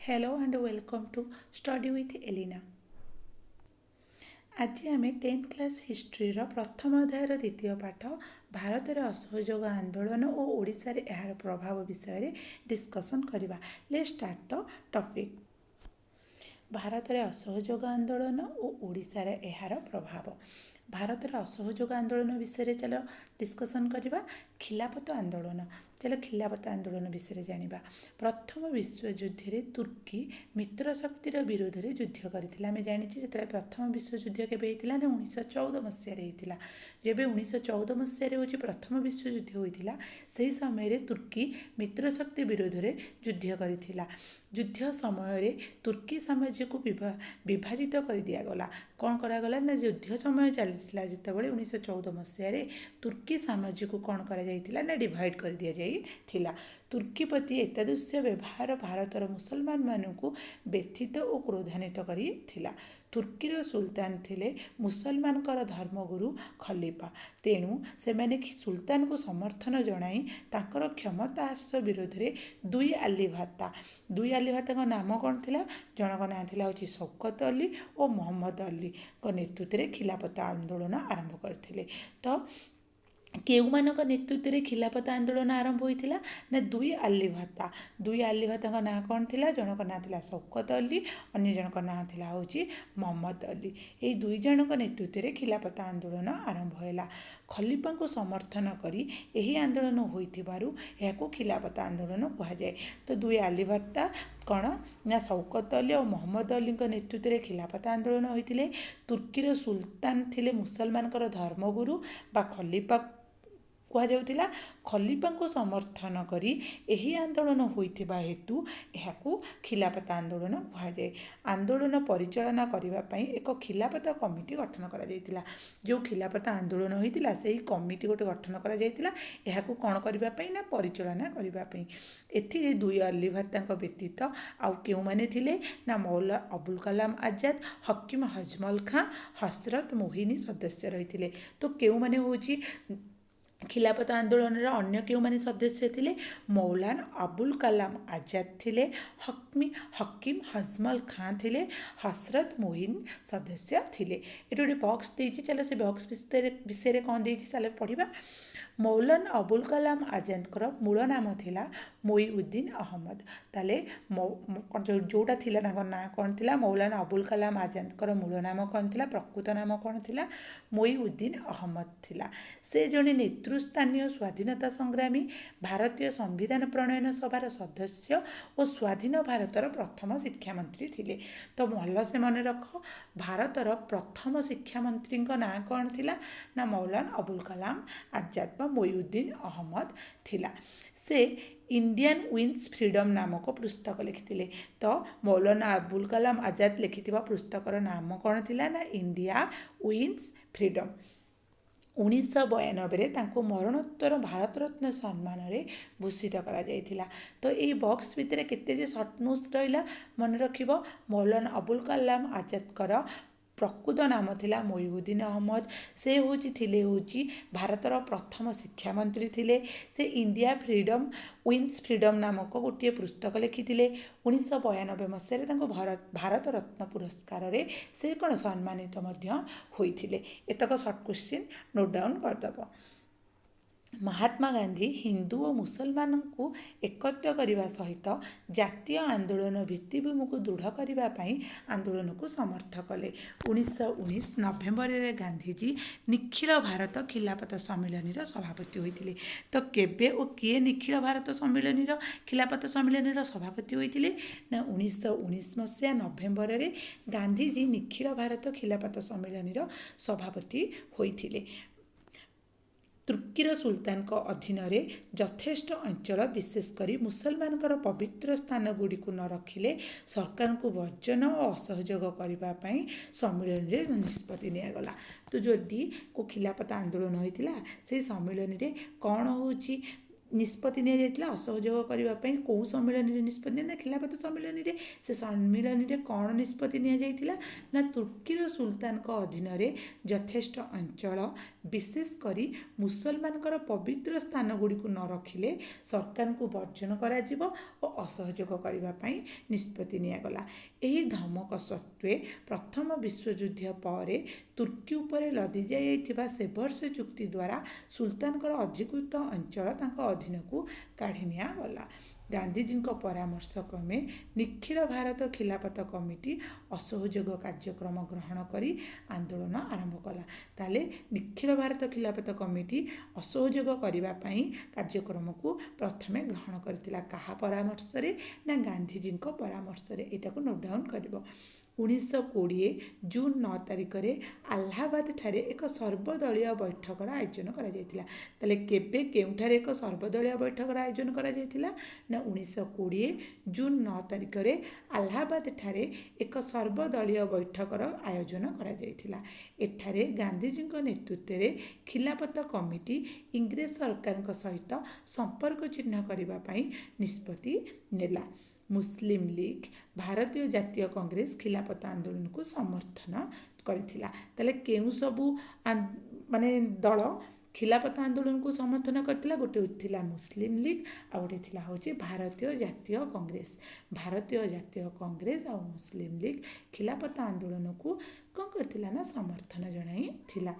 Hello and welcome to Study with Elina. ଆଜି ଆମେ 10th class ହିଷ୍ଟ୍ରିର ପ୍ରଥମ ଅଧ୍ୟାୟର ଦ୍ୱିତୀୟ ପାଠ, ଭାରତରେ ଅସହଯୋଗ ଆନ୍ଦୋଳନ ଓ ଓଡ଼ିଶାରେ ଏହାର ପ୍ରଭାବ ବିଷୟରେ ଡିସ୍କସନ୍ କରିବା। Let's start the topic. ଭାରତରେ ଅସହଯୋଗ ଆନ୍ଦୋଳନ ଓ ଓଡ଼ିଶାରେ ଏହାର ପ୍ରଭାବ। ଭାରତରେ ଅସହଯୋଗ ଆନ୍ଦୋଳନ ବିଷୟରେ ଚାଲ ଡିସ୍କସନ୍ କରିବା। ଖିଲାପତ ଆନ୍ଦୋଳନ। ଚାଲ ଖିଲାପତ ଆନ୍ଦୋଳନ ବିଷୟରେ ଜାଣିବା। ପ୍ରଥମ ବିଶ୍ୱଯୁଦ୍ଧରେ ତୁର୍କୀ ମିତ୍ର ଶକ୍ତିର ବିରୋଧରେ ଯୁଦ୍ଧ କରିଥିଲା। ଆମେ ଜାଣିଛେ, ଯେତେବେଳେ ପ୍ରଥମ ବିଶ୍ୱଯୁଦ୍ଧ କେବେ ହେଇଥିଲା ନା 1914 ମସିହାରେ ହେଇଥିଲା। ଯେବେ 1914 ମସିହାରେ ହେଉଛି ପ୍ରଥମ ବିଶ୍ୱଯୁଦ୍ଧ ହୋଇଥିଲା, ସେହି ସମୟରେ ତୁର୍କୀ ମିତ୍ର ଶକ୍ତି ବିରୋଧରେ ଯୁଦ୍ଧ କରିଥିଲା। ଯୁଦ୍ଧ ସମୟରେ ତୁର୍କୀ ସାମ୍ରାଜ୍ୟକୁ ବିଭାଜିତ କରିଦିଆଗଲା। କ'ଣ କରାଗଲା ନା ଯୁଦ୍ଧ ସମୟ ଚାଲିଥିଲା ଯେତେବେଳେ, 1914 ମସିହାରେ ତୁର୍କୀ ସାମ୍ରାଜ୍ୟକୁ କ'ଣ କରାଯାଇଥିଲା ନା ଡିଭାଇଡ଼ କରିଦିଆଯାଇଥିଲା। ତୁର୍କୀ ପ୍ରତି ଏତାଦୃଶ ବ୍ୟବହାର ଭାରତର ମୁସଲମାନମାନଙ୍କୁ ବ୍ୟଥିତ ଓ କ୍ରୋଧାନ୍ୱିତ କରିଥିଲା। ତୁର୍କୀର ସୁଲତାନ ଥିଲେ ମୁସଲମାନଙ୍କର ଧର୍ମଗୁରୁ ଖଲିଫା। ତେଣୁ ସେମାନେ ସୁଲତାନକୁ ସମର୍ଥନ ଜଣାଇ ତାଙ୍କର କ୍ଷମତା ହ୍ରାସ ବିରୋଧରେ ଦୁଇ ଆଲିଭାତା, ଦୁଇ ଆଲିଭାତାଙ୍କ ନାମ କ'ଣ ଥିଲା? ଜଣଙ୍କ ନାଁ ଥିଲା ହେଉଛି ଶୌକତ ଅଲି ଓ ମହମ୍ମଦ ଅଲିଙ୍କ ନେତୃତ୍ୱରେ ଖିଲାପତ ଆନ୍ଦୋଳନ ଆରମ୍ଭ କରିଥିଲେ। ତ କେଉଁମାନଙ୍କ ନେତୃତ୍ୱରେ ଖିଲାପତ ଆନ୍ଦୋଳନ ଆରମ୍ଭ ହୋଇଥିଲା ନା ଦୁଇ ଆଲିଭାତା। ଦୁଇ ଆଲିଭାତାଙ୍କ ନାଁ କ'ଣ ଥିଲା? ଜଣଙ୍କ ନାଁ ଥିଲା ଶୌକତ ଅଲି, ଅନ୍ୟ ଜଣଙ୍କ ନାଁ ଥିଲା ହେଉଛି ମହମ୍ମଦ ଅଲି। ଏଇ ଦୁଇ ଜଣଙ୍କ ନେତୃତ୍ୱରେ ଖିଲାପତ ଆନ୍ଦୋଳନ ଆରମ୍ଭ ହେଲା। ଖଲିଫାଙ୍କୁ ସମର୍ଥନ କରି ଏହି ଆନ୍ଦୋଳନ ହୋଇଥିବାରୁ ଏହାକୁ ଖିଲାପତ ଆନ୍ଦୋଳନ କୁହାଯାଏ। ତ ଦୁଇ ଆଲିଭାତା କ'ଣ ନା ଶୌକତ ଅଲି ଓ ମହମ୍ମଦ ଅଲିଙ୍କ ନେତୃତ୍ୱରେ ଖିଲାପତ ଆନ୍ଦୋଳନ ହୋଇଥିଲେ। ତୁର୍କୀର ସୁଲତାନ ଥିଲେ ମୁସଲମାନଙ୍କର ଧର୍ମଗୁରୁ ବା ଖଲିଫା କୁହାଯାଉଥିଲା। ଖଲିଫାଙ୍କୁ ସମର୍ଥନ କରି ଏହି ଆନ୍ଦୋଳନ ହୋଇଥିବା ହେତୁ ଏହାକୁ ଖିଲାପତ ଆନ୍ଦୋଳନ କୁହାଯାଏ। ଆନ୍ଦୋଳନ ପରିଚାଳନା କରିବା ପାଇଁ ଏକ ଖିଲାପତ କମିଟି ଗଠନ କରାଯାଇଥିଲା। ଯେଉଁ ଖିଲାପତ ଆନ୍ଦୋଳନ ହୋଇଥିଲା, ସେହି କମିଟି ଗୋଟେ ଗଠନ କରାଯାଇଥିଲା। ଏହାକୁ କ'ଣ କରିବା ପାଇଁ ନା ପରିଚାଳନା କରିବା ପାଇଁ। ଏଥିରେ ଦୁଇ ଅଲିଭାତାଙ୍କ ବ୍ୟତୀତ ଆଉ କେଉଁମାନେ ଥିଲେ ନା ମୌଲା ଅବୁଲ କାଲାମ ଆଜାଦ, ହକିମ ହଜମଲ ଖାଁ, ହସରତ ମୋହିନୀ ସଦସ୍ୟ ରହିଥିଲେ। ତ କେଉଁମାନେ ହେଉଛି ଖିଲାପତ ଆନ୍ଦୋଳନର ଅନ୍ୟ କେଉଁମାନେ ସଦସ୍ୟ ଥିଲେ? ମୌଲାନା ଅବୁଲ କାଲାମ ଆଜାଦ ଥିଲେ, ହକିମ ହଜମଲ ଖାଁ ଥିଲେ, ହସରତ ମୋହିନ ସଦସ୍ୟ ଥିଲେ। ଏଠି ଗୋଟେ ବକ୍ସ ଦେଇଛି। ଚାଲ ସେ ବକ୍ସ ବିଷୟରେ କ'ଣ ଦେଇଛି ଚାଲ ପଢ଼ିବା। ମୌଲାନା ଅବୁଲ କାଲାମ ଆଜାଦଙ୍କର ମୂଳ ନାମ ଥିଲା ମୋଇଉଦ୍ଦିନ ଅହମ୍ମଦ। ତାହେଲେ ଯେଉଁଟା ଥିଲା, ତାଙ୍କ ନାଁ କ'ଣ ଥିଲା? ମୌଲାନା ଅବୁଲ କାଲାମ ଆଜାଦଙ୍କର ମୂଳ ନାମ କ'ଣ ଥିଲା? ପ୍ରକୃତ ନାମ କ'ଣ ଥିଲା? ମୋଇଉଦ୍ଦିନ ଅହମ୍ମଦ ଥିଲା। ସେ ଜଣେ ନେତୃସ୍ଥାନୀୟ ସ୍ୱାଧୀନତା ସଂଗ୍ରାମୀ, ଭାରତୀୟ ସମ୍ବିଧାନ ପ୍ରଣୟନ ସଭାର ସଦସ୍ୟ ଓ ସ୍ୱାଧୀନ ଭାରତର ପ୍ରଥମ ଶିକ୍ଷାମନ୍ତ୍ରୀ ଥିଲେ। ତ ଭଲସେ ମନେ ରଖ, ଭାରତର ପ୍ରଥମ ଶିକ୍ଷାମନ୍ତ୍ରୀଙ୍କ ନାଁ କ'ଣ ଥିଲା ନା ମୌଲାନା ଅବୁଲ କାଲାମ ଆଜାଦ ବା ମୋଇଉଦ୍ଦିନ ଅହମ୍ମଦ ଥିଲା। ସେ ଇଣ୍ଡିଆନ୍ ୱିନ୍ସ ଫ୍ରିଡ଼ମ୍ ନାମକ ପୁସ୍ତକ ଲେଖିଥିଲେ। ତ ମୌଲାନା ଅବୁଲ କାଲାମ ଆଜାଦ ଲେଖିଥିବା ପୁସ୍ତକର ନାମ କ'ଣ ଥିଲା ନା ଇଣ୍ଡିଆ ୱିନ୍ସ ଫ୍ରିଡ଼ମ୍। 1992ରେ ତାଙ୍କୁ ମରଣୋତ୍ତର ଭାରତରତ୍ନ ସମ୍ମାନରେ ଭୂଷିତ କରାଯାଇଥିଲା। ତ ଏଇ ବକ୍ସ ଭିତରେ କେତେ ଯେ ସର୍ଟ ନୋଟ୍ସ ରହିଲା, ମନେ ରଖିବ। ମୌଲାନା ଅବୁଲ କାଲାମ ଆଜାଦଙ୍କର ପ୍ରକୃତ ନାମ ଥିଲା ମୋଇଉଦ୍ଦିନ ଅହମ୍ମଦ। ସେ ହେଉଛି ଥିଲେ ହେଉଛି ଭାରତର ପ୍ରଥମ ଶିକ୍ଷାମନ୍ତ୍ରୀ ଥିଲେ। ସେ ଇଣ୍ଡିଆ ୱିନ୍ସ ଫ୍ରିଡ଼ମ୍ ନାମକ ଗୋଟିଏ ପୁସ୍ତକ ଲେଖିଥିଲେ। 1992 ମସିହାରେ ତାଙ୍କୁ ଭାରତ ରତ୍ନ ପୁରସ୍କାରରେ ସେ କ'ଣ ସମ୍ମାନିତ ମଧ୍ୟ ହୋଇଥିଲେ। ଏତକ ସର୍ଟ କ୍ୱେଶ୍ଚିନ୍, ନୋଟ୍ ଡାଉନ୍ କରିଦେବ। ମହାତ୍ମା ଗାନ୍ଧୀ ହିନ୍ଦୁ ଓ ମୁସଲମାନଙ୍କୁ ଏକତ୍ର କରିବା ସହିତ ଜାତୀୟ ଆନ୍ଦୋଳନ ଭିତ୍ତିଭୂମିକୁ ଦୃଢ଼ କରିବା ପାଇଁ ଆନ୍ଦୋଳନକୁ ସମର୍ଥ କଲେ। 1919 ନଭେମ୍ବରରେ ଗାନ୍ଧିଜୀ ନିଖିଳ ଭାରତ ଖିଲାପତ ସମ୍ମିଳନୀର ସଭାପତି ହୋଇଥିଲେ। ତ କେବେ ଓ କିଏ ନିଖିଳ ଭାରତ ଖିଲାପତ ସମ୍ମିଳନୀର ସଭାପତି ହୋଇଥିଲେ ନା 1919 ମସିହା ନଭେମ୍ବରରେ ଗାନ୍ଧିଜୀ ନିଖିଳ ଭାରତ ଖିଲାପତ ସମ୍ମିଳନୀର ସଭାପତି ହୋଇଥିଲେ। ତୁର୍କୀର ସୁଲତାନଙ୍କ ଅଧୀନରେ ଯଥେଷ୍ଟ ଅଞ୍ଚଳ, ବିଶେଷ କରି ମୁସଲମାନଙ୍କର ପବିତ୍ର ସ୍ଥାନଗୁଡ଼ିକୁ ନ ରଖିଲେ ସରକାରଙ୍କୁ ବର୍ଜନ ଓ ଅସହଯୋଗ କରିବା ପାଇଁ ସମ୍ମିଳନୀରେ ନିଷ୍ପତ୍ତି ନିଆଗଲା। ତ ଯଦି କେଉଁ ଖିଲାପତ ଆନ୍ଦୋଳନ ହୋଇଥିଲା, ସେଇ ସମ୍ମିଳନୀରେ କ'ଣ ହେଉଛି ନିଷ୍ପତ୍ତି ନିଆଯାଇଥିଲା ଅସହଯୋଗ କରିବା ପାଇଁ? କେଉଁ ସମ୍ମିଳନୀରେ ନିଷ୍ପତ୍ତି ନା ଖିଲାଫତ ସମ୍ମିଳନୀରେ। ସେ ସମ୍ମିଳନୀରେ କ'ଣ ନିଷ୍ପତ୍ତି ନିଆଯାଇଥିଲା ନା ତୁର୍କୀର ସୁଲତାନଙ୍କ ଅଧୀନରେ ଯଥେଷ୍ଟ ଅଞ୍ଚଳ, ବିଶେଷ କରି ମୁସଲମାନଙ୍କର ପବିତ୍ର ସ୍ଥାନ ଗୁଡ଼ିକୁ ନ ରଖିଲେ ସରକାରଙ୍କୁ ବର୍ଜନ କରାଯିବ ଓ ଅସହଯୋଗ କରିବା ପାଇଁ ନିଷ୍ପତ୍ତି ନିଆଗଲା। ଏହି ଧମକ ସତ୍ତ୍ୱେ ପ୍ରଥମ ବିଶ୍ୱଯୁଦ୍ଧ ପରେ ତୁର୍କୀ ଉପରେ ଲଦି ଦିଆଯାଇଥିବା ସେଭର୍ସ ଚୁକ୍ତି ଦ୍ୱାରା ସୁଲତାନଙ୍କର ଅଧିକୃତ ଅଞ୍ଚଳ ତାଙ୍କ ଅଧୀନକୁ କାଢ଼ି ନିଆଗଲା। ଗାନ୍ଧିଜୀଙ୍କ ପରାମର୍ଶ କ୍ରମେ ନିଖିଳ ଭାରତ ଖିଲାଫତ କମିଟି ଅସହଯୋଗ କାର୍ଯ୍ୟକ୍ରମ ଗ୍ରହଣ କରି ଆନ୍ଦୋଳନ ଆରମ୍ଭ କଲା। ତାହେଲେ ନିଖିଳ ଭାରତ ଖିଲାଫତ କମିଟି ଅସହଯୋଗ କରିବା ପାଇଁ କାର୍ଯ୍ୟକ୍ରମକୁ ପ୍ରଥମେ ଗ୍ରହଣ କରିଥିଲା। କାହା ପରାମର୍ଶରେ ନା ଗାନ୍ଧିଜୀଙ୍କ ପରାମର୍ଶରେ। ଏଇଟାକୁ ନୋଟ୍ ଡାଉନ୍ କରିବ। 1920 ଜୁନ୍ 9 ତାରିଖରେ ଆହ୍ଲାବାଦ ଠାରେ ଏକ ସର୍ବଦଳୀୟ ବୈଠକର ଆୟୋଜନ କରାଯାଇଥିଲା। ତାହେଲେ କେବେ, କେଉଁଠାରେ ଏକ ସର୍ବଦଳୀୟ ବୈଠକର ଆୟୋଜନ କରାଯାଇଥିଲା ନା 1920 ଜୁନ୍ 9 ତାରିଖରେ ଆହ୍ଲାବାଦ ଠାରେ ଏକ ସର୍ବଦଳୀୟ ବୈଠକର ଆୟୋଜନ କରାଯାଇଥିଲା। ଏଠାରେ ଗାନ୍ଧିଜୀଙ୍କ ନେତୃତ୍ୱରେ ଖିଲାଫତ କମିଟି ଇଂରେଜ ସରକାରଙ୍କ ସହିତ ସମ୍ପର୍କ ଛିନ୍ନ କରିବା ପାଇଁ ନିଷ୍ପତ୍ତି ନେଲା। ମୁସଲିମ ଲିଗ୍, ଭାରତୀୟ ଜାତୀୟ କଂଗ୍ରେସ ଖିଲାଫତ ଆନ୍ଦୋଳନକୁ ସମର୍ଥନ କରିଥିଲା। ତାହେଲେ କେଉଁ ସବୁ ମାନେ ଦଳ ଖିଲାଫତ ଆନ୍ଦୋଳନକୁ ସମର୍ଥନ କରିଥିଲା? ଗୋଟେ ଥିଲା ମୁସଲିମ ଲିଗ୍, ଆଉ ଗୋଟେ ଥିଲା ହେଉଛି ଭାରତୀୟ ଜାତୀୟ କଂଗ୍ରେସ। ଭାରତୀୟ ଜାତୀୟ କଂଗ୍ରେସ ଆଉ ମୁସଲିମ ଲିଗ୍ ଖିଲାଫତ ଆନ୍ଦୋଳନକୁ କ'ଣ କରିଥିଲା ନା ସମର୍ଥନ ଜଣାଇଥିଲା।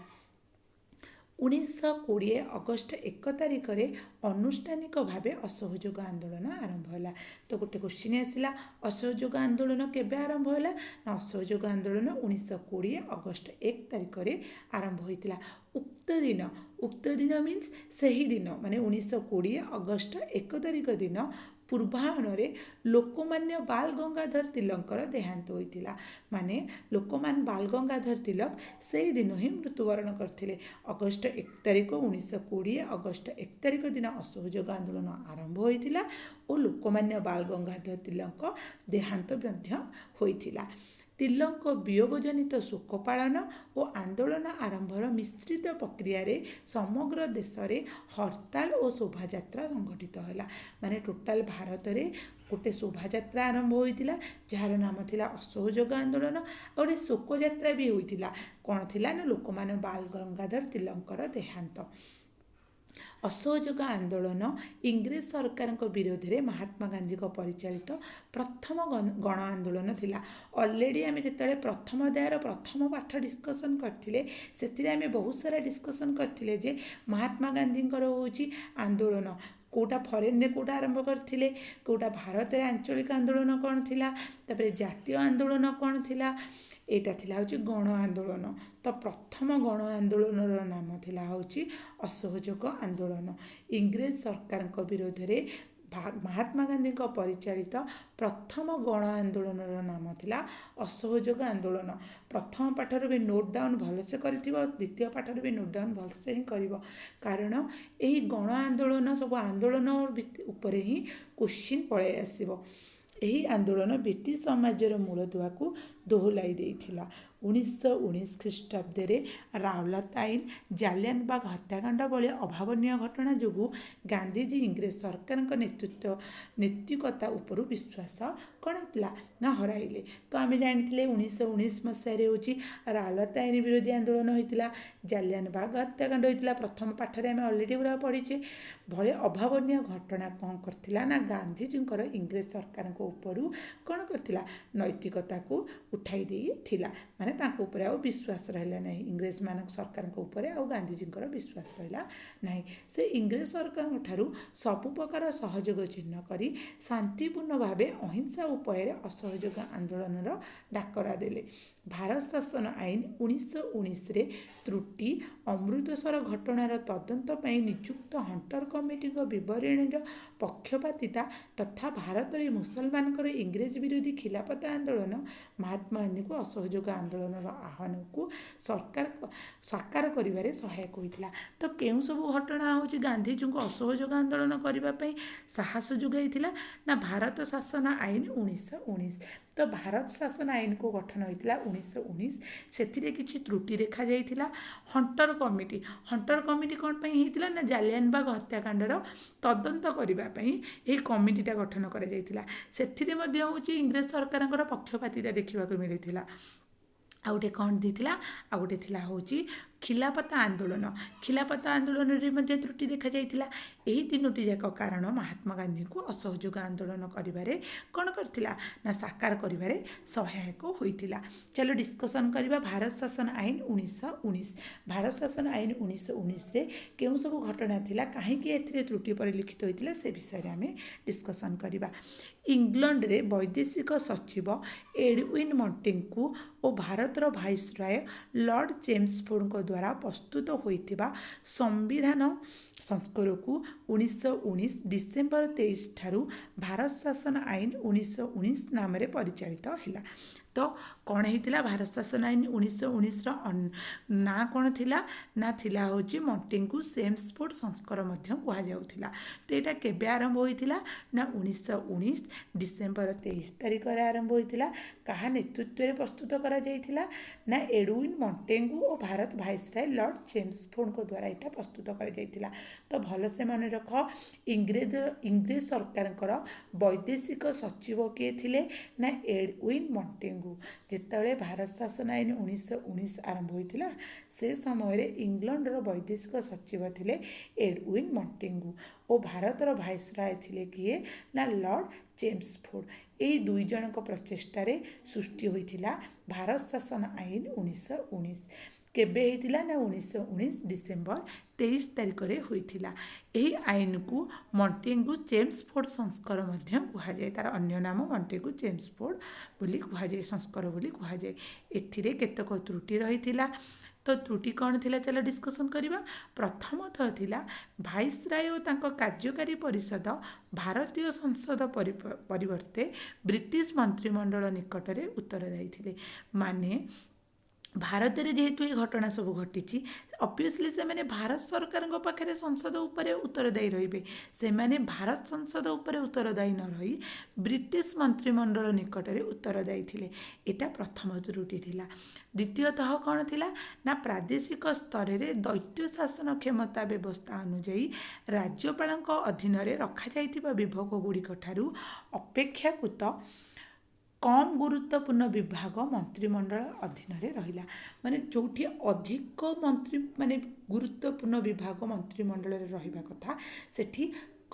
1920 ଅଗଷ୍ଟ 1 ତାରିଖରେ ଆନୁଷ୍ଠାନିକ ଭାବେ ଅସହଯୋଗ ଆନ୍ଦୋଳନ ଆରମ୍ଭ ହେଲା। ତ ଗୋଟେ କୋଶ୍ଚିନ୍ ଆସିଲା, ଅସହଯୋଗ ଆନ୍ଦୋଳନ କେବେ ଆରମ୍ଭ ହେଲା ନା ଅସହଯୋଗ ଆନ୍ଦୋଳନ 1920 ଅଗଷ୍ଟ 1 ତାରିଖରେ ଆରମ୍ଭ ହୋଇଥିଲା। ଉକ୍ତ ଦିନ, ଉକ୍ତ ଦିନ ମିନ୍ସ ସେହି ଦିନ, ମାନେ 1920 ଅଗଷ୍ଟ 1 ତାରିଖ ଦିନ ପୂର୍ବାହ୍ନରେ ଲୋକମାନ୍ୟ ବାଲ ଗଙ୍ଗାଧର ତିଲକଙ୍କର ଦେହାନ୍ତ ହୋଇଥିଲା। ମାନେ ଲୋକମାନ୍ୟ ବାଲ ଗଙ୍ଗାଧର ତିଲକ ସେଇ ଦିନ ହିଁ ମୃତ୍ୟୁବରଣ କରିଥିଲେ। ଅଗଷ୍ଟ 1 ତାରିଖ, 1920 ଅଗଷ୍ଟ 1 ତାରିଖ ଦିନ ଅସହଯୋଗ ଆନ୍ଦୋଳନ ଆରମ୍ଭ ହୋଇଥିଲା ଓ ଲୋକମାନ୍ୟ ବାଲ ଗଙ୍ଗାଧର ତିଲକଙ୍କ ଦେହାନ୍ତ ମଧ୍ୟ ହୋଇଥିଲା। ତିଲକଙ୍କ ବିୟୋଗଜନିତ ଶୋକ ପାଳନ ଓ ଆନ୍ଦୋଳନ ଆରମ୍ଭର ମିଶ୍ରିତ ପ୍ରକ୍ରିୟାରେ ସମଗ୍ର ଦେଶରେ ହରତାଳ ଓ ଶୋଭାଯାତ୍ରା ସଂଗଠିତ ହେଲା। ମାନେ ଟୋଟାଲ ଭାରତରେ ଗୋଟେ ଶୋଭାଯାତ୍ରା ଆରମ୍ଭ ହୋଇଥିଲା, ଯାହାର ନାମ ଥିଲା ଅସହଯୋଗ ଆନ୍ଦୋଳନ। ଆଉ ଗୋଟେ ଶୋକଯାତ୍ରା ବି ହୋଇଥିଲା। କ'ଣ ଥିଲା ନା ଲୋକମାନ୍ୟ ବାଲ ଗଙ୍ଗାଧର ତିଲକଙ୍କର ଦେହାନ୍ତ। ଅସହଯୋଗ ଆନ୍ଦୋଳନ ଇଂରେଜ ସରକାରଙ୍କ ବିରୋଧରେ ମହାତ୍ମା ଗାନ୍ଧୀଙ୍କ ପରିଚାଳିତ ପ୍ରଥମ ଗଣ ଆନ୍ଦୋଳନ ଥିଲା। ଅଲରେଡ଼ି ଆମେ ଯେତେବେଳେ ପ୍ରଥମ ଅଧ୍ୟାୟର ପ୍ରଥମ ପାଠ ଡିସ୍କସନ୍ କରିଥିଲେ, ସେଥିରେ ଆମେ ବହୁତ ସାରା ଡିସ୍କସନ୍ କରିଥିଲେ ଯେ ମହାତ୍ମା ଗାନ୍ଧୀଙ୍କର ହେଉଛି ଆନ୍ଦୋଳନ କେଉଁଟା, ଫରେନରେ କେଉଁଟା ଆରମ୍ଭ କରିଥିଲେ, କେଉଁଟା ଭାରତରେ ଆଞ୍ଚଳିକ ଆନ୍ଦୋଳନ କ'ଣ ଥିଲା, ତାପରେ ଜାତୀୟ ଆନ୍ଦୋଳନ କ'ଣ ଥିଲା। ଏଇଟା ଥିଲା ହେଉଛି ଗଣ ଆନ୍ଦୋଳନ। ତ ପ୍ରଥମ ଗଣ ଆନ୍ଦୋଳନର ନାମ ଥିଲା ହେଉଛି ଅସହଯୋଗ ଆନ୍ଦୋଳନ। ଇଂରେଜ ସରକାରଙ୍କ ବିରୋଧରେ ମହାତ୍ମା ଗାନ୍ଧୀଙ୍କ ପରିଚାଳିତ ପ୍ରଥମ ଗଣ ଆନ୍ଦୋଳନର ନାମ ଥିଲା ଅସହଯୋଗ ଆନ୍ଦୋଳନ। ପ୍ରଥମ ପାଠରୁ ବି ନୋଟ୍ ଡାଉନ୍ ଭଲସେ କରିଥିବ, ଦ୍ୱିତୀୟ ପାଠରୁ ବି ନୋଟ୍ ଡାଉନ୍ ଭଲସେ ହିଁ କରିବ, କାରଣ ଏହି ଗଣ ଆନ୍ଦୋଳନ ସବୁ ଆନ୍ଦୋଳନ ଉପରେ ହିଁ କୋଶ୍ଚିନ୍ ପଳାଇ ଆସିବ। ଏହି ଆନ୍ଦୋଳନ ବ୍ରିଟିଶ ସାମ୍ରାଜ୍ୟର ମୂଳଦୁଆକୁ ଦୋହଲାଇ ଦେଇଥିଲା। 1919 ଖ୍ରୀଷ୍ଟାବ୍ଦରେ ରାଉଲାତ ଆଇନ, ଜାଲିଆନବାଗ ହତ୍ୟାକାଣ୍ଡ ଭଳି ଅଭାବନୀୟ ଘଟଣା ଯୋଗୁଁ ଗାନ୍ଧିଜୀ ଇଂରେଜ ସରକାରଙ୍କ ନେତୃତ୍ୱ ନୈତିକତା ଉପରୁ ବିଶ୍ୱାସ କ'ଣ ହେଇଥିଲା ନା ହରାଇଲେ। ତ ଆମେ ଜାଣିଥିଲେ 1919 ମସିହାରେ ହେଉଛି ରାଉଲାତ ଆଇନ ବିରୋଧୀ ଆନ୍ଦୋଳନ ହୋଇଥିଲା, ଜାଲିଆନବାଗ ହତ୍ୟାକାଣ୍ଡ ହୋଇଥିଲା। ପ୍ରଥମ ପାଠରେ ଆମେ ଅଲରେଡ଼ି ପୁରା ପଢ଼ିଛେ। ଭଳି ଅଭାବନୀୟ ଘଟଣା କ'ଣ କରିଥିଲା ନା ଗାନ୍ଧିଜୀଙ୍କର ଇଂରେଜ ସରକାରଙ୍କ ଉପରୁ କ'ଣ କରିଥିଲା, ନୈତିକତାକୁ ଉଠାଇ ଦେଇଥିଲା। ମାନେ ତାଙ୍କ ଉପରେ ଆଉ ବିଶ୍ୱାସ ରହିଲା ନାହିଁ। ଇଂରେଜମାନଙ୍କ ସରକାରଙ୍କ ଉପରେ ଆଉ ଗାନ୍ଧିଜୀଙ୍କର ବିଶ୍ୱାସ ରହିଲା ନାହିଁ। ସେ ଇଂରେଜ ସରକାରଙ୍କ ଠାରୁ ସବୁ ପ୍ରକାର ସହଯୋଗ ଛିନ୍ନ କରି ଶାନ୍ତିପୂର୍ଣ୍ଣ ଭାବେ ଅହିଂସା ଉପାୟରେ ଅସହଯୋଗ ଆନ୍ଦୋଳନର ଡାକରା ଦେଲେ। ଭାରତ ଶାସନ ଆଇନ 1919ରେ ତ୍ରୁଟି, ଅମୃତସର ଘଟଣାର ତଦନ୍ତ ପାଇଁ ନିଯୁକ୍ତ ହଣ୍ଟର କମିଟିଙ୍କ ବିବରଣୀର ପକ୍ଷପାତିତା ତଥା ଭାରତରେ ମୁସଲମାନଙ୍କର ଇଂରେଜ ବିରୋଧୀ ଖିଲାଫତ ଆନ୍ଦୋଳନ ମହାତ୍ମା ଗାନ୍ଧୀଙ୍କୁ ଅସହଯୋଗ ଆନ୍ଦୋଳନ ଆନ୍ଦୋଳନର ଆହ୍ୱାନକୁ ସରକାର ସାକାର କରିବାରେ ସହାୟକ ହୋଇଥିଲା। ତ କେଉଁ ସବୁ ଘଟଣା ହେଉଛି ଗାନ୍ଧିଜୀଙ୍କୁ ଅସହଯୋଗ ଆନ୍ଦୋଳନ କରିବା ପାଇଁ ସାହସ ଯୋଗାଇଥିଲା ନା ଭାରତ ଶାସନ ଆଇନ 1919। ତ ଭାରତ ଶାସନ ଆଇନକୁ ଗଠନ ହୋଇଥିଲା 1919, ସେଥିରେ କିଛି ତ୍ରୁଟି ଦେଖାଯାଇଥିଲା। ହଣ୍ଟର କମିଟି, ହଣ୍ଟର କମିଟି କ'ଣ ପାଇଁ ହେଇଥିଲା ନା ଜାଲିଆନବାଗ ହତ୍ୟାକାଣ୍ଡର ତଦନ୍ତ କରିବା ପାଇଁ ଏହି କମିଟିଟା ଗଠନ କରାଯାଇଥିଲା। ସେଥିରେ ମଧ୍ୟ ହେଉଛି ଇଂରେଜ ସରକାରଙ୍କର ପକ୍ଷପାତିତା ଦେଖିବାକୁ ମିଳିଥିଲା। ଆଉ ଗୋଟେ କ'ଣ ଦେଇଥିଲା? ଆଉ ଗୋଟେ ଥିଲା ହେଉଛି ଖିଲାପତ ଆନ୍ଦୋଳନ। ଖିଲାପତ ଆନ୍ଦୋଳନରେ ମଧ୍ୟ ତ୍ରୁଟି ଦେଖାଯାଇଥିଲା। ଏହି ତିନୋଟି ଯାକ କାରଣ ମହାତ୍ମା ଗାନ୍ଧୀଙ୍କୁ ଅସହଯୋଗ ଆନ୍ଦୋଳନ କରିବାରେ କ'ଣ କରିଥିଲା ନା ସାକାର କରିବାରେ ସହାୟକ ହୋଇଥିଲା। ଚାଲ ଡିସ୍କସନ୍ କରିବା ଭାରତ ଶାସନ ଆଇନ 1919। ଭାରତ ଶାସନ ଆଇନ 1919ରେ କେଉଁ ସବୁ ଘଟଣା ଥିଲା, କାହିଁକି ଏଥିରେ ତ୍ରୁଟି ପରିଲକ୍ଷିତ ହୋଇଥିଲା, ସେ ବିଷୟରେ ଆମେ ଡିସ୍କସନ୍ କରିବା। ଇଂଲଣ୍ଡରେ ବୈଦେଶିକ ସଚିବ ଏଡୱିନ୍ ମଣ୍ଟେଙ୍କୁ ଓ ଭାରତର ଭାଇସରାୟ ଲର୍ଡ଼ ଚେମ୍ସଫୋର୍ଡଙ୍କ ଦ୍ୱାରା ପ୍ରସ୍ତୁତ ହୋଇଥିବା ସମ୍ବିଧାନ ସଂସ୍କାରକୁ 1919 ଡିସେମ୍ବର 23 ଠାରୁ ଭାରତ ଶାସନ ଆଇନ 1919 ନାମରେ ପରିଚାଳିତ ହେଲା। ତ କ'ଣ ହେଇଥିଲା? ଭାରତ ଶାସନ ଆଇନ 1919ର ନାଁ କ'ଣ ଥିଲା ନା ଥିଲା ହେଉଛି ମଣ୍ଟେଙ୍କୁ ସେମ୍ସଫୋର୍ଡ ସଂସ୍କାର ମଧ୍ୟ କୁହାଯାଉଥିଲା। ତ ଏଇଟା କେବେ ଆରମ୍ଭ ହୋଇଥିଲା ନା 1919 ଡିସେମ୍ବର 23 ତାରିଖରେ ଆରମ୍ଭ ହୋଇଥିଲା। କାହା ନେତୃତ୍ୱରେ ପ୍ରସ୍ତୁତ କରାଯାଇଥିଲା ନା ଏଡୱିନ୍ ମଣ୍ଟେଙ୍ଗୁ ଓ ଭାରତ ଭାଇସରାୟ ଲର୍ଡ଼ ଚେମ୍ସଫୋର୍ଡଙ୍କ ଦ୍ୱାରା ଏଇଟା ପ୍ରସ୍ତୁତ କରାଯାଇଥିଲା। ତ ଭଲସେ ମନେ ରଖ, ଇଂରେଜ ସରକାରଙ୍କର ବୈଦେଶିକ ସଚିବ କିଏ ଥିଲେ ନା ଏଡୱିନ୍ ମଣ୍ଟେଙ୍ଗୁ। ଯେତେବେଳେ ଭାରତ ଶାସନ ଆଇନ 1919 ଆରମ୍ଭ ହୋଇଥିଲା, ସେ ସମୟରେ ଇଂଲଣ୍ଡର ବୈଦେଶିକ ସଚିବ ଥିଲେ ଏଡୱିନ୍ ମଣ୍ଟେଙ୍ଗୁ ଓ ଭାରତର ଭାଇସରାୟ ଥିଲେ କିଏ ନା ଲର୍ଡ଼ ଚେମ୍ସଫୋର୍ଡ। ଏଇ ଦୁଇ ଜଣଙ୍କ ପ୍ରଚେଷ୍ଟାରେ ସୃଷ୍ଟି ହୋଇଥିଲା ଭାରତ ଶାସନ ଆଇନ 1919। କେବେ ହେଇଥିଲା ନା 1919 ଡିସେମ୍ବର 23 ତାରିଖରେ ହୋଇଥିଲା। ଏହି ଆଇନକୁ ମଣ୍ଟେଙ୍ଗୁ ଚେମ୍ସଫୋର୍ଡ ସଂସ୍କାର ମଧ୍ୟ କୁହାଯାଏ। ତା'ର ଅନ୍ୟ ନାମ ମଣ୍ଟେଙ୍ଗୁ ଚେମ୍ସଫୋର୍ଡ ବୋଲି କୁହାଯାଏ, ସଂସ୍କାର ବୋଲି କୁହାଯାଏ। ଏଥିରେ କେତେକ ତ୍ରୁଟି ରହିଥିଲା। ତ ତ୍ରୁଟି କ'ଣ ଥିଲା, ଚାଲ ଡିସ୍କସନ୍ କରିବା। ପ୍ରଥମତଃ ଥିଲା ଭାଇସରାୟ ଓ ତାଙ୍କ କାର୍ଯ୍ୟକାରୀ ପରିଷଦ ଭାରତୀୟ ସଂସଦ ପରିବର୍ତ୍ତେ ବ୍ରିଟିଶ ମନ୍ତ୍ରିମଣ୍ଡଳ ନିକଟରେ ଉତ୍ତରଦାୟୀ ଥିଲେ। ମାନେ ଭାରତରେ ଯେହେତୁ ଏ ଘଟଣା ସବୁ ଘଟିଛି, ଅବଭିୟସଲି ସେମାନେ ଭାରତ ସରକାରଙ୍କ ପାଖରେ ସଂସଦ ଉପରେ ଉତ୍ତରଦାୟୀ ରହିବେ। ସେମାନେ ଭାରତ ସଂସଦ ଉପରେ ଉତ୍ତରଦାୟୀ ନ ରହି ବ୍ରିଟିଶ ମନ୍ତ୍ରିମଣ୍ଡଳ ନିକଟରେ ଉତ୍ତରଦାୟୀ ଥିଲେ। ଏଇଟା ପ୍ରଥମ ତ୍ରୁଟି ଥିଲା। ଦ୍ୱିତୀୟତଃ କ'ଣ ଥିଲା ନା ପ୍ରାଦେଶିକ ସ୍ତରରେ ଦୈତ୍ୟ ଶାସନ କ୍ଷମତା ବ୍ୟବସ୍ଥା ଅନୁଯାୟୀ ରାଜ୍ୟପାଳଙ୍କ ଅଧୀନରେ ରଖାଯାଇଥିବା ବିଭାଗ ଗୁଡ଼ିକ ଠାରୁ ଅପେକ୍ଷାକୃତ କମ୍ ଗୁରୁତ୍ୱପୂର୍ଣ୍ଣ ବିଭାଗ ମନ୍ତ୍ରିମଣ୍ଡଳ ଅଧୀନରେ ରହିଲା। ମାନେ ଯେଉଁଠି ଅଧିକ ମନ୍ତ୍ରୀ ମାନେ ଗୁରୁତ୍ୱପୂର୍ଣ୍ଣ ବିଭାଗ ମନ୍ତ୍ରିମଣ୍ଡଳରେ ରହିବା କଥା, ସେଠି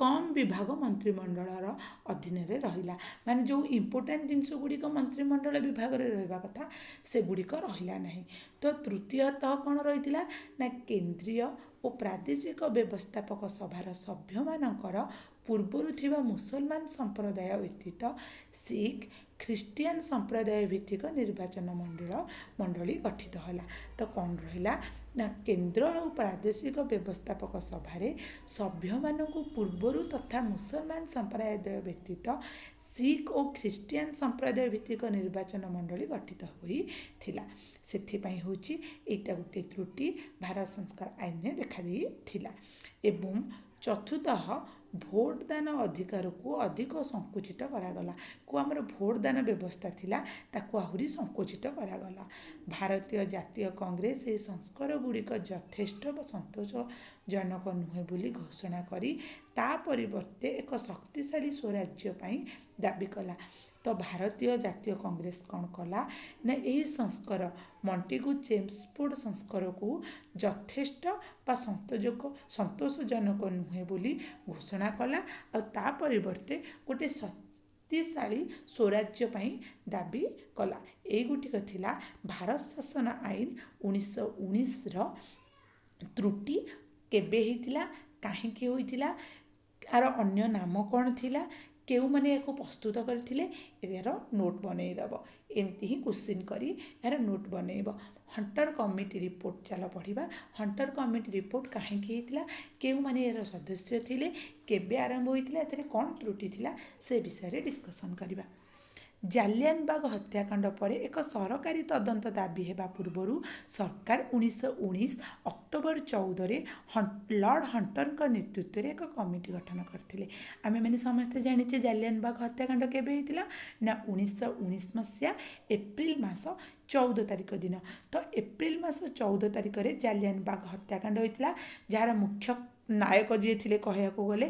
କମ୍ ବିଭାଗ ମନ୍ତ୍ରିମଣ୍ଡଳର ଅଧୀନରେ ରହିଲା। ମାନେ ଯେଉଁ ଇମ୍ପୋର୍ଟାଣ୍ଟ ଜିନିଷ ଗୁଡ଼ିକ ମନ୍ତ୍ରିମଣ୍ଡଳ ବିଭାଗରେ ରହିବା କଥା, ସେଗୁଡ଼ିକ ରହିଲା ନାହିଁ। ତ ତୃତୀୟତଃ କ'ଣ ରହିଥିଲା ନା କେନ୍ଦ୍ରୀୟ ଓ ପ୍ରାଦେଶିକ ବ୍ୟବସ୍ଥାପକ ସଭାର ସଭ୍ୟମାନଙ୍କର ପୂର୍ବରୁ ଥିବା ମୁସଲମାନ ସମ୍ପ୍ରଦାୟ ବ୍ୟତୀତ ଶିଖ, ଖ୍ରୀଷ୍ଟିଆନ ସମ୍ପ୍ରଦାୟ ଭିତ୍ତିକ ନିର୍ବାଚନ ମଣ୍ଡଳୀ ଗଠିତ ହେଲା। ତ କ'ଣ ରହିଲା ନା କେନ୍ଦ୍ର ଆଉ ପ୍ରାଦେଶିକ ବ୍ୟବସ୍ଥାପକ ସଭାରେ ସଭ୍ୟମାନଙ୍କୁ ପୂର୍ବରୁ ତଥା ମୁସଲମାନ ସମ୍ପ୍ରଦାୟ ବ୍ୟତୀତ ଶିଖ ଓ ଖ୍ରୀଷ୍ଟିଆନ ସମ୍ପ୍ରଦାୟ ଭିତ୍ତିକ ନିର୍ବାଚନ ମଣ୍ଡଳୀ ଗଠିତ ହୋଇଥିଲା। ସେଥିପାଇଁ ହେଉଛି ଏଇଟା ଗୋଟିଏ ତ୍ରୁଟି ଭାରତ ସଂସ୍କାର ଆଇନରେ ଦେଖାଦେଇଥିଲା। ଏବଂ ଚତୁର୍ଥତଃ ଭୋଟଦାନ ଅଧିକାରକୁ ଅଧିକ ସଂକୁଚିତ କରାଗଲା। କୁ ଆମର ଭୋଟଦାନ ବ୍ୟବସ୍ଥା ଥିଲା, ତାକୁ ଆହୁରି ସଂକୁଚିତ କରାଗଲା। ଭାରତୀୟ ଜାତୀୟ କଂଗ୍ରେସ ଏହି ସଂସ୍କାର ଗୁଡ଼ିକ ଯଥେଷ୍ଟ ବା ସନ୍ତୋଷଜନକ ନୁହେଁ ବୋଲି ଘୋଷଣା କରି ତା ପରିବର୍ତ୍ତେ ଏକ ଶକ୍ତିଶାଳୀ ସ୍ୱରାଜ୍ୟ ପାଇଁ ଦାବି କଲା। ତ ଭାରତୀୟ ଜାତୀୟ କଂଗ୍ରେସ କ'ଣ କଲା ନା ଏହି ସଂସ୍କାର ମଣ୍ଟିଗୁ ଚେମ୍ସଫୋର୍ଡ ସଂସ୍କାରକୁ ଯଥେଷ୍ଟ ବା ସନ୍ତୋଷଜନକ ନୁହେଁ ବୋଲି ଘୋଷଣା କଲା ଆଉ ତା ପରିବର୍ତ୍ତେ ଗୋଟେ ଶକ୍ତିଶାଳୀ ସ୍ୱରାଜ୍ୟ ପାଇଁ ଦାବି କଲା। ଏଇଗୁଡ଼ିକ ଥିଲା ଭାରତ ଶାସନ ଆଇନ 1919ର ତ୍ରୁଟି। କେବେ ହେଇଥିଲା, କାହିଁକି ହୋଇଥିଲା, ଏହାର ଅନ୍ୟ ନାମ କ'ଣ ଥିଲା, କେଉଁମାନେ ଏହାକୁ ପ୍ରସ୍ତୁତ କରିଥିଲେ, ଏହାର ନୋଟ୍ ବନେଇଦେବ। ଏମିତି ହିଁ କୋଶ୍ଚିନ୍ କରି ଏହାର ନୋଟ୍ ବନେଇବ। ହଣ୍ଟର କମିଟି ରିପୋର୍ଟ ଚାଲ ପଢ଼ିବା। ହଣ୍ଟର କମିଟି ରିପୋର୍ଟ କାହିଁକି ହେଇଥିଲା, କେଉଁମାନେ ଏହାର ସଦସ୍ୟ ଥିଲେ, କେବେ ଆରମ୍ଭ ହୋଇଥିଲା, ଏଥିରେ କ'ଣ ତ୍ରୁଟି ଥିଲା, ସେ ବିଷୟରେ ଡିସ୍କସନ୍ କରିବା। ଜାଲିଆନବାଗ ହତ୍ୟାକାଣ୍ଡ ପରେ ଏକ ସରକାରୀ ତଦନ୍ତ ଦାବି ହେବା ପୂର୍ବରୁ ସରକାର 1919 ଅକ୍ଟୋବର 14ରେ ଲର୍ଡ଼ ହଣ୍ଟରଙ୍କ ନେତୃତ୍ୱରେ ଏକ କମିଟି ଗଠନ କରିଥିଲେ। ଆମେମାନେ ସମସ୍ତେ ଜାଣିଛେ, ଜାଲିଆନବାଗ ହତ୍ୟାକାଣ୍ଡ କେବେ ହେଇଥିଲା ନା 1919 ମସିହା ଏପ୍ରିଲ ମାସ 14 ତାରିଖ ଦିନ। ତ ଏପ୍ରିଲ ମାସ 14 ତାରିଖରେ ଜାଲିଆନବାଗ ହତ୍ୟାକାଣ୍ଡ ହୋଇଥିଲା, ଯାହାର ମୁଖ୍ୟ ନାୟକ ଯିଏ ଥିଲେ, କହିବାକୁ ଗଲେ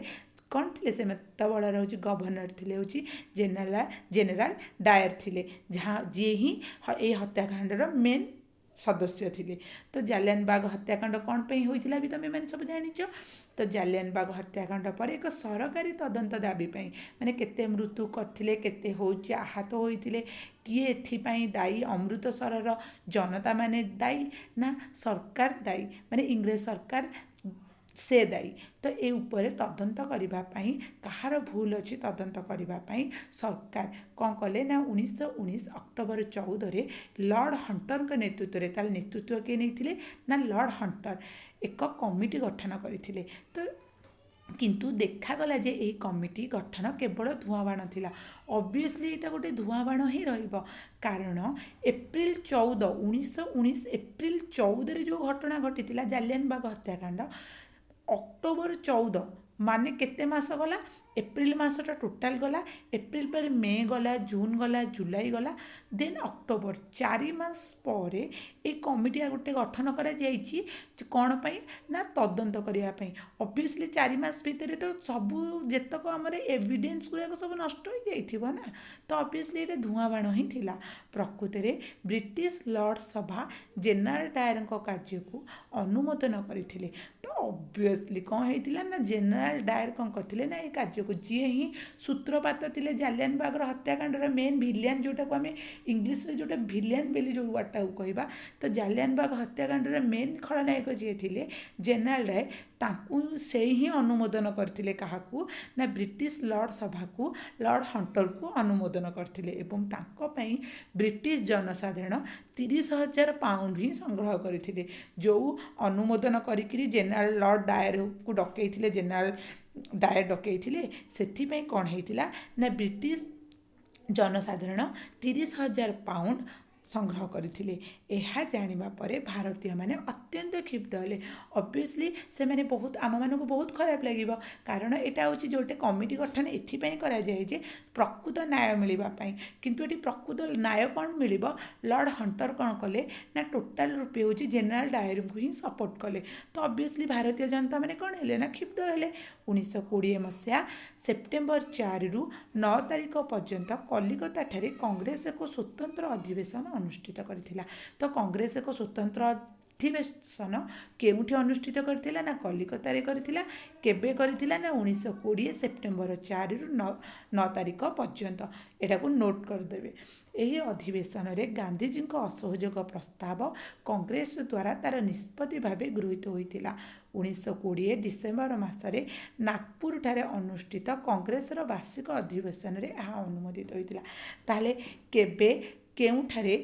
କ'ଣ ଥିଲେ, ସେ ସେତେବେଳର ହେଉଛି ଗଭର୍ଣ୍ଣର ଥିଲେ, ହେଉଛି ଜେନେରାଲ ଡାୟର ଥିଲେ, ଯାହା ଯିଏ ହିଁ ଏଇ ହତ୍ୟାକାଣ୍ଡର ମେନ୍ ସଦସ୍ୟ ଥିଲେ। ତ ଜାଲିଆନବାଗ ହତ୍ୟାକାଣ୍ଡ କ'ଣ ପାଇଁ ହୋଇଥିଲା ବି ତୁମେମାନେ ସବୁ ଜାଣିଛ। ତ ଜାଲିଆନବାଗ ହତ୍ୟାକାଣ୍ଡ ପରେ ଏକ ସରକାରୀ ତଦନ୍ତ ଦାବି ପାଇଁ, ମାନେ କେତେ ମୃତ୍ୟୁ କରିଥିଲେ, କେତେ ହେଉଛି ଆହତ ହୋଇଥିଲେ, କିଏ ଏଥିପାଇଁ ଦାୟୀ, ଅମୃତସରର ଜନତାମାନେ ଦାୟୀ ନା ସରକାର ଦାୟୀ, ମାନେ ଇଂରେଜ ସରକାର ସେ ଦାୟୀ, ତ ଏ ଉପରେ ତଦନ୍ତ କରିବା ପାଇଁ, କାହାର ଭୁଲ ଅଛି ତଦନ୍ତ କରିବା ପାଇଁ ସରକାର କ'ଣ କଲେ ନା 1919 ଅକ୍ଟୋବର 14ରେ ଲର୍ଡ଼ ହଣ୍ଟରଙ୍କ ନେତୃତ୍ୱରେ, ତାହେଲେ ନେତୃତ୍ୱ କିଏ ନେଇଥିଲେ ନା ଲର୍ଡ଼ ହଣ୍ଟର, ଏକ କମିଟି ଗଠନ କରିଥିଲେ। ତ କିନ୍ତୁ ଦେଖାଗଲା ଯେ ଏହି କମିଟି ଗଠନ କେବଳ ଧୂଆଁବାଣ ଥିଲା। ଅବଭିୟସଲି ଏଇଟା ଗୋଟେ ଧୂଆଁବାଣ ହିଁ ରହିବ, କାରଣ ଏପ୍ରିଲ 14, 1919 ଏପ୍ରିଲ 14ରେ ଯେଉଁ ଘଟଣା ଘଟିଥିଲା ଜାଲିଆନବାଗ ହତ୍ୟାକାଣ୍ଡ, ଅକ୍ଟୋବର 14 ମାନେ କେତେ ମାସ ଗଲା? ଏପ୍ରିଲ ମାସଟା ଟୋଟାଲ୍ ଗଲା, ଏପ୍ରିଲ ପରେ ମେ ଗଲା, ଜୁନ୍ ଗଲା, ଜୁଲାଇ ଗଲା, ଦେନ୍ ଅକ୍ଟୋବର, 4 ମାସ ପରେ ଏଇ କମିଟି ଗୋଟେ ଗଠନ କରାଯାଇଛି। କ'ଣ ପାଇଁ ନା ତଦନ୍ତ କରିବା ପାଇଁ। ଅବଭିୟସଲି 4 ମାସ ଭିତରେ ତ ସବୁ ଯେତକ ଆମର ଏଭିଡେନ୍ସ ଗୁଡ଼ାକ ସବୁ ନଷ୍ଟ ହୋଇଯାଇଥିବ ନା। ତ ଅବଭିୟସଲି ଏଇଟା ଧୂଆଁ ବାଣ ହିଁ ଥିଲା। ପ୍ରକୃତରେ ବ୍ରିଟିଶ ଲର୍ଡ଼ ସଭା ଜେନେରାଲ ଡାୟରଙ୍କ କାର୍ଯ୍ୟକୁ ଅନୁମୋଦନ କରିଥିଲେ। ତ ଅବଭିୟସଲି କ'ଣ ହେଇଥିଲା ନା ଜେନେରାଲ ଡାୟର କ'ଣ କରିଥିଲେ ନା ଏ କାର୍ଯ୍ୟକୁ, ଯିଏ ହିଁ ସୂତ୍ରପାତ ଥିଲେ ଜାଲିଆନବାଗର ହତ୍ୟାକାଣ୍ଡର ମେନ୍ ଭିଲିଆନ୍, ଯେଉଁଟାକୁ ଆମେ ଇଂଲିଶରେ ଯେଉଁଟା ଭିଲିଆନ୍ ବୋଲି ଯେଉଁ ୱାର୍ଡ଼ଟାକୁ କହିବା, ତ ଜାଲିଆନବାଗ ହତ୍ୟାକାଣ୍ଡର ମେନ୍ ଖଳନାୟକ ଯିଏ ଥିଲେ ଜେନେରାଲ ଡାୟର, ତାଙ୍କୁ ସେଇ ହିଁ ଅନୁମୋଦନ କରିଥିଲେ। କାହାକୁ ନା ବ୍ରିଟିଶ ଲର୍ଡ଼ ସଭାକୁ ଲର୍ଡ଼ ହଣ୍ଟରକୁ ଅନୁମୋଦନ କରିଥିଲେ ଏବଂ ତାଙ୍କ ପାଇଁ ବ୍ରିଟିଶ ଜନସାଧାରଣ 30,000 ପାଉଣ୍ଡ ହିଁ ସଂଗ୍ରହ କରିଥିଲେ। ଯେଉଁ ଅନୁମୋଦନ କରିକିରି ଜେନେରାଲ ଲର୍ଡ଼ ଡାୟରକୁ ଡକେଇଥିଲେ, ଜେନେରାଲ ଡାୟର ଡକେଇଥିଲେ, ସେଥିପାଇଁ କ'ଣ ହେଇଥିଲା ନା ବ୍ରିଟିଶ ଜନସାଧାରଣ 30,000 ପାଉଣ୍ଡ ସଂଗ୍ରହ କରିଥିଲେ। ଏହା ଜାଣିବା ପରେ ଭାରତୀୟମାନେ ଅତ୍ୟନ୍ତ କ୍ଷୁବ୍ଧ ହେଲେ। ଅବଭିୟସଲି ସେମାନେ ବହୁତ, ଆମମାନଙ୍କୁ ବହୁତ ଖରାପ ଲାଗିବ, କାରଣ ଏଇଟା ହେଉଛି ଯେଉଁଟା କମିଟି ଗଠନ ଏଥିପାଇଁ କରାଯାଏ ଯେ ପ୍ରକୃତ ନ୍ୟାୟ ମିଳିବା ପାଇଁ। କିନ୍ତୁ ଏଠି ପ୍ରକୃତ ନ୍ୟାୟ କ'ଣ ମିଳିବ? ଲର୍ଡ଼ ହଣ୍ଟର କ'ଣ କଲେ ନା ଟୋଟାଲ ରୂପେ ହେଉଛି ଜେନେରାଲ ଡାୟରଙ୍କୁ ହିଁ ସପୋର୍ଟ କଲେ। ତ ଅବଭିୟସଲି ଭାରତୀୟ ଜନତା ମାନେ କ'ଣ ହେଲେ ନା କ୍ଷୁବ୍ଧ ହେଲେ। 1920 ମସିହା ସେପ୍ଟେମ୍ବର 4ରୁ 9 ତାରିଖ ପର୍ଯ୍ୟନ୍ତ କଲିକତାଠାରେ କଂଗ୍ରେସ ଏକ ସ୍ୱତନ୍ତ୍ର ଅଧିବେଶନ ଅନୁଷ୍ଠିତ କରିଥିଲା। ତ କଂଗ୍ରେସ ଏକ ସ୍ୱତନ୍ତ୍ର ଅଧିବେଶନ କେଉଁଠି ଅନୁଷ୍ଠିତ କରିଥିଲା ନା କଲିକତାରେ କରିଥିଲା। କେବେ କରିଥିଲା ନା 1920 ସେପ୍ଟେମ୍ବର 4ରୁ 9 ତାରିଖ ପର୍ଯ୍ୟନ୍ତ। ଏଟାକୁ ନୋଟ୍ କରିଦେବେ। ଏହି ଅଧିବେଶନରେ ଗାନ୍ଧିଜୀଙ୍କ ଅସହଯୋଗ ପ୍ରସ୍ତାବ କଂଗ୍ରେସ ଦ୍ୱାରା ତା'ର ନିଷ୍ପତ୍ତି ଭାବେ ଗୃହୀତ ହୋଇଥିଲା। 1920 ଡିସେମ୍ବର ମାସରେ ନାଗପୁରଠାରେ ଅନୁଷ୍ଠିତ କଂଗ୍ରେସର ବାର୍ଷିକ ଅଧିବେଶନରେ ଏହା ଅନୁମୋଦିତ ହୋଇଥିଲା। ତାହେଲେ କେବେ କେଉଁଠାରେ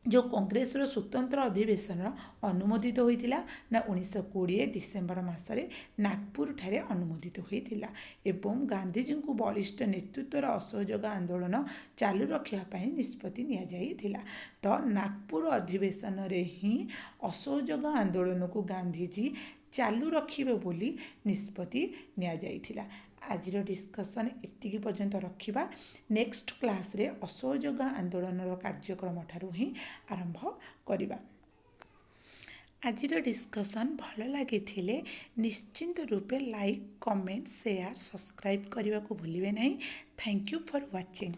ଯେଉଁ କଂଗ୍ରେସର ସ୍ୱତନ୍ତ୍ର ଅଧିବେଶନ ଅନୁମୋଦିତ ହୋଇଥିଲା ନା 1920 ଡିସେମ୍ବର ମାସରେ ନାଗପୁରଠାରେ ଅନୁମୋଦିତ ହୋଇଥିଲା ଏବଂ ଗାନ୍ଧିଜୀଙ୍କୁ ବଳିଷ୍ଠ ନେତୃତ୍ୱର ଅସହଯୋଗ ଆନ୍ଦୋଳନ ଚାଲୁ ରଖିବା ପାଇଁ ନିଷ୍ପତ୍ତି ନିଆଯାଇଥିଲା। ତ ନାଗପୁର ଅଧିବେଶନରେ ହିଁ ଅସହଯୋଗ ଆନ୍ଦୋଳନକୁ ଗାନ୍ଧିଜୀ ଚାଲୁ ରଖିବେ ବୋଲି ନିଷ୍ପତ୍ତି ନିଆଯାଇଥିଲା। ଆଜିର ଡିସ୍କସନ୍ ଏତିକି ପର୍ଯ୍ୟନ୍ତ ରଖିବା। ନେକ୍ସଟ କ୍ଲାସ୍ରେ ଅସହଯୋଗ ଆନ୍ଦୋଳନର କାର୍ଯ୍ୟକ୍ରମ ଠାରୁ ହିଁ ଆରମ୍ଭ କରିବା। ଆଜିର ଡିସ୍କସନ୍ ଭଲ ଲାଗିଥିଲେ ନିଶ୍ଚିନ୍ତ ରୂପେ ଲାଇକ୍, କମେଣ୍ଟ, ସେୟାର, ସବସ୍କ୍ରାଇବ୍ କରିବାକୁ ଭୁଲିବେ ନାହିଁ। Thank you for watching.